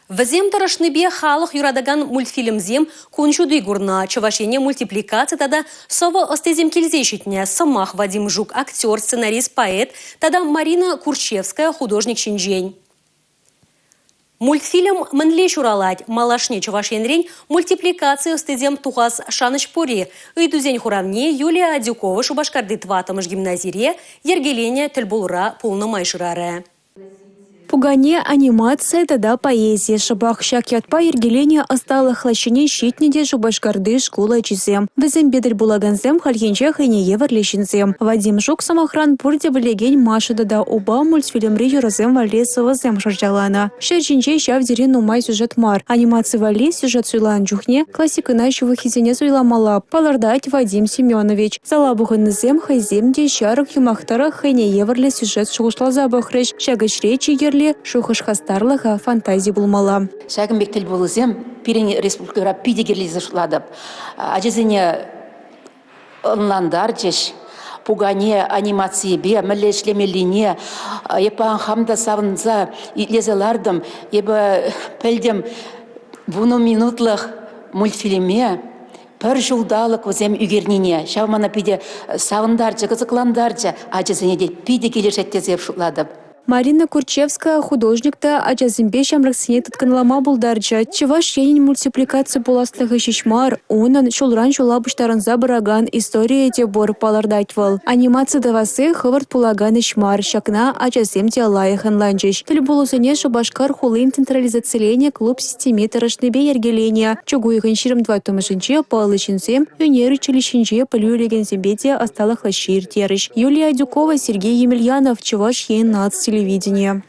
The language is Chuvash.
Вӗсем тӑрӑшнипе халӑх юратакан мультфильмсем кун ҫути курнӑ. Чӑваш Ене мультипликаци тата сӑвӑ ӑстисем килсе ҫитнӗ. Сӑмах Вадим Жук актер, сценарист, поэт тата Марина Курчевская художник ҫинчен. Мультфильм мӗнле ҫуралать? Малашне Чӑваш Енрен мультипликаци ӑстисем тухас шанӑҫ пур-и? Ыйтусен хуравне Юлия Адюкова Шупашкарти тӑваттӑмӗш гимназире йӗркеленӗ тӗлпулура пулнӑ май шырарӗ. Пукане, анимаци тата поэзи – шӑпах ҫак ятпа йӗркеленӗ ӑсталӑх лаҫҫине ҫитнӗ те Шупашкарти шкул ачисем. Вӗсемпе тӗл пулакансем хальхинче хӑйне евӗрлӗ ҫынсем. Вадим Жук, сӑмахран, пурте пӗлекен «Маша тата упа» мультфильмри юрӑсем валли сӑвӑсем шӑрҫаланӑ. Ҫӗр ҫинче ҫав тери нумай сюжет мар. Анимаци валли сюжет суйланӑ чухне классикӑна ҫывӑххисене суйламалла, палӑртать Вадим Семенович. Зала пухӑннисем хӑйсем те ҫарӑк юмах тӑрӑх хӑйне евӗрлӗ сюжет шухӑшласа пӑхрӗҫ. Ҫак ӗҫре чи кирли – шухӑш хастарлӑха, фантази пулмалла. Ҫакӑн пек тӗлпулусем пирӗн республикӑра питӗ кирлӗ тесе шутлатӑп. Ачасене ӑнлантарчӗҫ, пукане анимацийӗпе мӗнле ӗҫлемеллине. Эпӗ хам та савӑнса итлесе лартӑм. Эпӗ пӗлтӗм, вунӑ минутлӑх мультфильме Пӗр ҫулталӑк вӗсем ӳкернине, ҫав мана питӗ савӑнтарчӗ, кӑсӑклантарчӗ. Ачасене те питӗ килӗшет тесе шутлатӑп. Марина Курчевская художник та ачасемпе ҫамрӑксене тыткӑнлама пултарчӗ. Чӑваш Енӗн мультипликаци пуласлӑхӗ ҫеҫ мар, унӑн ҫулран ҫула пуҫтарӑнса пыракан историйӗ те пур, палӑртать вӑл. Анимаци тӑвасси хӑвӑрт пулакан ӗҫ мар, ҫакна ачасем те лайӑх ӑнланчӗҫ. Тӗлпулусене Шупашкар хулин централизациленӗ клуб системи тӑрӑшнипе йӗркеленӗ. Чӳк уйӑхӗн 24-мӗшӗнче паллӑ ҫынсем ӳнер училищинче пӗлӳ илекенсемпе те ӑсталӑх лаҫҫи ирттерӗҫ. Юлия Адюкова, Сергей Емельянов, Чӑваш Ен наци телевиденийӗ.